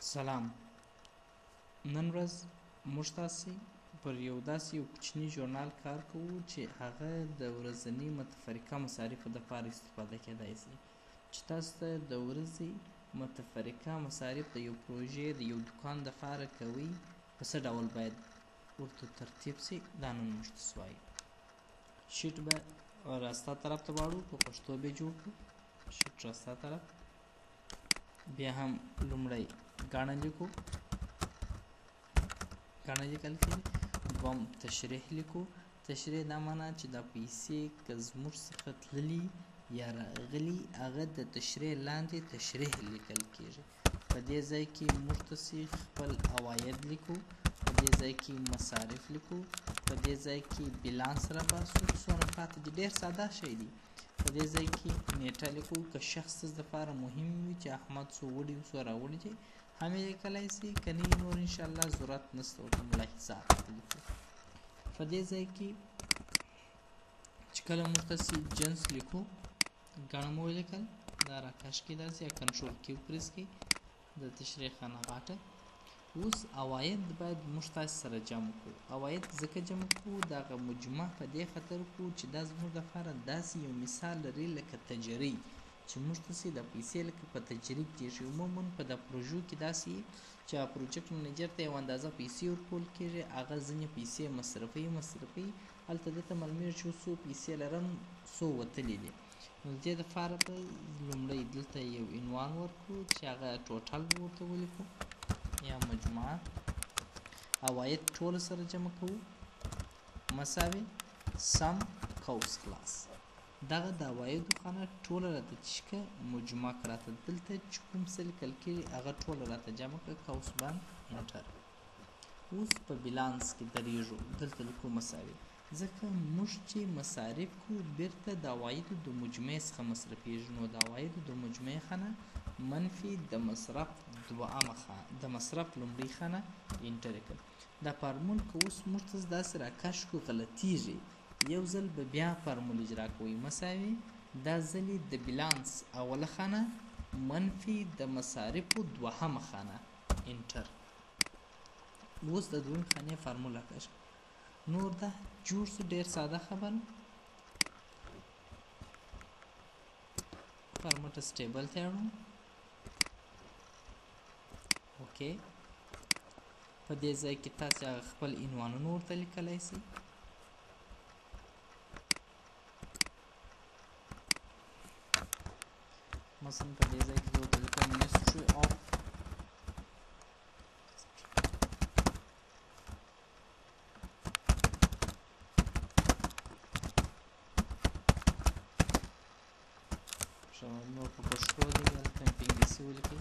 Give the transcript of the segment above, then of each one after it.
سلام. نن ورځ موږ تاسې پر یو داسې یو کوچني ژورنال کار کوو چې هغه د ورځني متفرقه مصارفو دپاره استفاده کېدای شي، چې تاسو ته د ورځې متفرقه مصارف د یو پروژې د یو دوکان دپاره کوئ، په څه ډول باید ورته ترتیب شي، دا نن موږ تاسو وایو. sheet به راسته طرف ته واړو، په پښتو به جوړ کړو. sheet راسته طرف، بیا هم لومړی ګڼه لیکو، ګڼه لیکل کېږي. دوم تشریح لیکو. تشریح دا معنا چې دا پیسې که زموږ څخه تللي یا راغلي، هغه د تشریح لاندې تشریح لیکل کېږي. په دې ځای کې موږ تاسې خپل عواید لیکو، په دې ځای کې مصارف لیکو، په دې ځای کې بیلانس راباسو څونه پاتې دي. ډېر ساده شی دی. په دې ځای کې نیټه لیکو، که شخص دپاره مهم وي چې احمد څو وړي او څو راوړي دي هم یې لیکلی سي، که نه نور انشاءالله ضرورت نشته ورته ملاحظات لیکو. په دې ځای کې چې کله موږ تاسې جنس لیکو، ګڼه مو ولیکل، دا راکش کړئ داسې یا control Q press کړئ، د تشریح خانه غاټه. اوس عواید باید موږ تاسې سره جمع کړو. عواید ځکه جمع کړو، دغه مجمع په دې خاطر کړو چې دا زموږ دپاره داسې یو مثال لري لکه تجري، چې موږ تاسې دا پیسې لکه په تجري کېږي. عموما په دا پروژو کې داسې چې project manager ته یو اندازه پیسې ورکول کېږي، هغه ځینې پیسې مصرفوي، هلته ده ته معلومېږي چې څو پیسې لرم، څو وتلي دي. نو د دې دپاره به لومړی دلته یو عنوان ورکړو چې هغه total به ورته ولیکو یا مجموعه. عواید ټوله سره جمع کوو، مساوي سم قوس خلاص. دغه د عوایدو خانه ټوله راته چې که مجموعه که راته دلته چې کوم څه لیکل کېږي هغه ټوله راته جمع که، قوس بند enter. اوس په بیلانس کې درېږو، دلته لیکو مساوي، ځکه موږ چې مصارف کو بیرته د عوایدو د مجموعې څخه مصرفېږي. نو د عوایدو د مجموعې خانه منفي د مصرف دوهمه خانه، د مصرف لومړۍ خانه enter کړه. دا فارمول که اوس موږ ته داسې راکش کړو غلطېږي، یو ځل به بیا فارمول اجرا کوئ. مساوي دا ځلې د بیلانس اوله خانه منفي د مصارفو دوهمه خانه enter. اوس د دویم خانې فارمول راکش کړو. نور دا جوړ سو، ډېر ساده خبره. format table ته اړو. okay، په دې ځای کې تاسې هغه خپل عنوانونه ورته لیکلی سئ. مثلا په دې ځای کې زه ورته لیکم Ministry of نور په پښتو دی، هلته مې په انګلیسي ولیکئ.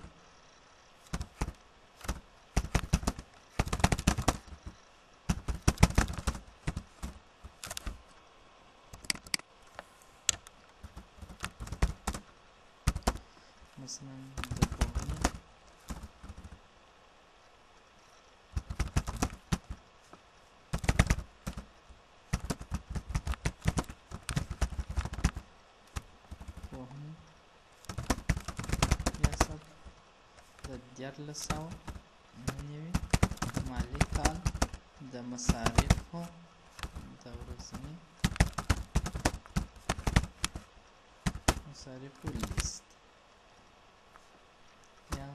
مثلا د پوهنې ریاست د 1399 مالي کال د مصارفو د ورځني مصارفو لیست یا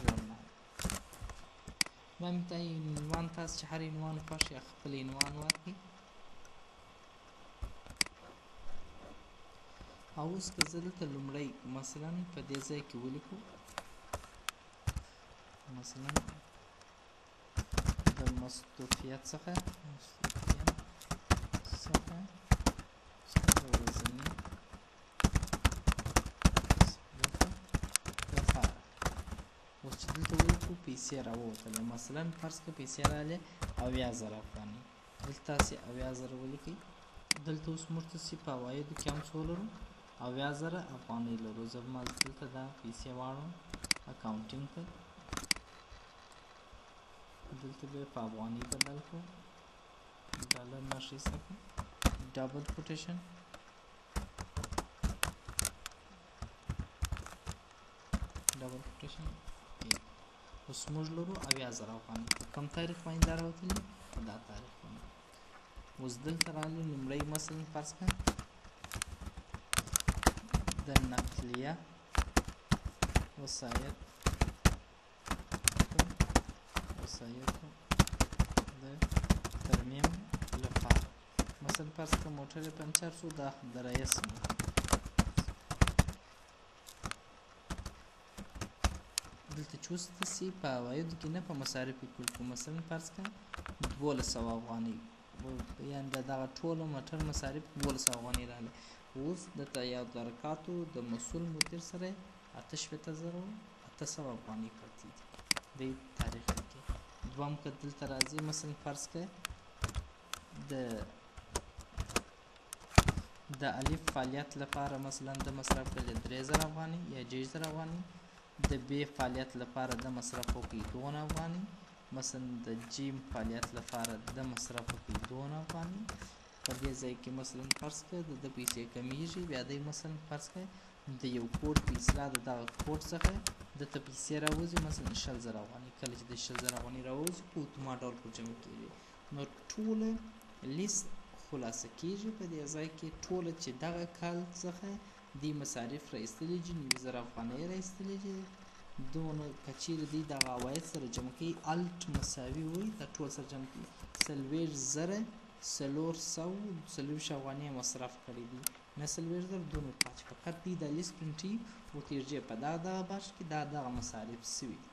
ژورنال. دا مې ته عنوان، تاسو چې هر عنوان خوښ یا خپل عنوان ورکړئ. او اوس که زه دلته لومړی مثلا په دې ځای کې ولیکو، مثلا د مستوفیت څخه د ورځني لپاره، اوس چې دلته ولیکو پیسې راووتلې. مثلا فرض که پیسې راغلې 70,000 افغانۍ، دلته تاسې 70,000 ولیکئ. دلته اوس موږ تاسې په عوایدو کې هم څو لرو؟ 70,000 افغانۍ لرو. زه به ما دلته دا پیسې واړوم accounting ته، دلته به یې په افغانۍ بدل کړو، ډالر نښه ایسته کړو، double quotation ډبل کوټیشن. اوس موږ لرو 70,000 افغانۍ. په کوم تاریخ باندې دا راوتلي؟ په دا تاریخ باندې. اوس دلته راغلو، لومړی مثلا فرض کړه د نقلیه وسایط د ترمیم لپاره، مثلا فرض کړه موټر یې پنچر شو، دا د رییس دلته چې اوس داسې په عوایدو کې نه په مصارفو کې ولیکو. مثلا فرض کړه 1200 افغانۍ، یعنې د دغه ټولو موټر مصارف 1200 افغانۍ راغلې. اوس د تدارکاتو د مسؤل مدیر سره 68,800 افغانۍ پاتې دي دې تاریخ کې. دوهم که دلته راځي، مثلا فرض کړه د الف فعالیت لپاره مثلا د مصرف کړل 3,000 افغانۍ یا 6,000 افغانۍ، د ب فعالیت لپاره د مصرف وکړي 2 افغانۍ، مثلا د جیم فعالیت لپاره د مصرف وکړي 2 افغانۍ. په دې ځای کې مثلا فرض کړه د ده پیسې کمیږي، بیا دی مثلا فرض کړه د یو کوډ په اصلاح د دغه کوډ څخه ده ته پیسې راوځي مثلا 20,000 افغانۍ. کله چې د 20,000 افغانۍ راوځي په اتومات ډول پر جمع کیږي. نو ټوله لیست خلاصه کیږي په دې ځای کې، ټوله چې دغه کال څخه دی مصارف را ایستلي دي 90,000 افغانۍ را ایستلي دي. دونه که چیرې دی دغه عواید سره جمع کوي، الټ مساوي وي دا ټول سره جمع کوي 40,440 افغانۍ مصرف کړي دي، نه 40,000 دونه پاتې. فقط دی دا لیست پرنټي ورته په دا دغه برخه کې دا دغه مصارف سوي دي.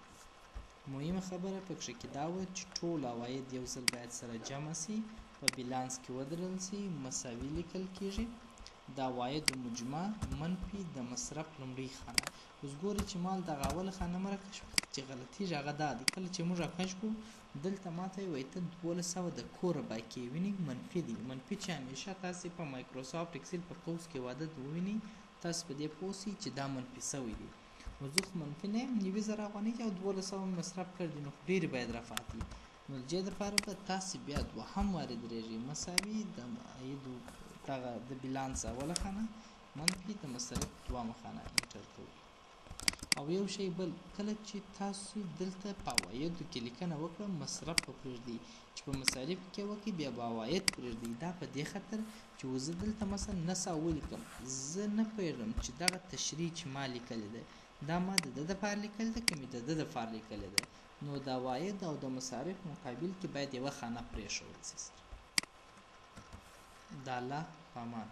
مهمه خبره پکښې کې دا وه چې ټول عواید یو ځل باید سره جمع سي، په بیلانس کې ودرل سي، مساوي لیکل کیږي. د عوایدو مجموعه منفي د مصرف لومړۍ خانه. اوس ګورئ چې مال دغه اوله خانه مه راکش کړه چې غلطیږي، هغه دا دی کله چې موږ راکش کړو دلته ماته یې وایي ته 1200 د کوره باقي ویني، منفي دی. منفي چې همیشه تاسې په مایکروسافټ اکسل په قوس کې یو عدد ووینئ، تاسې په دې پوه سئ چې دا منفي سوی دی. نو زه خو منفي نه یم، 90,000 افغانۍ او 1200 مې مصرف کړی دی، نو خو ډېرې باید راپاتې. نو د دې دپاره به تاسې بیا دوهم وارې درېږئ، مساوي د عایدو دغه د بیلانس اوله خانه منفي د مصرف دوهمه خانه enter کوئ. او یو شی بل، کله چې تاسو دلته په عوایدو کې لیکنه وکړه مصرف به پرېږدئ، چې په مصارف کې وکړئ بیا به عواید پرېږدئ. دا په دې خاطر چې زه دلته مثلا 900 ولیکم، زه نه پوهېږم چې دغه تشریح چې ما لیکلې ده دا ما د ده دپاره لیکلې ده که مې د ده دپاره لیکلې ده. نو د عواید او د مصارف مقابل کې باید یوه خانه پرېښول سي. سره د الله په امان.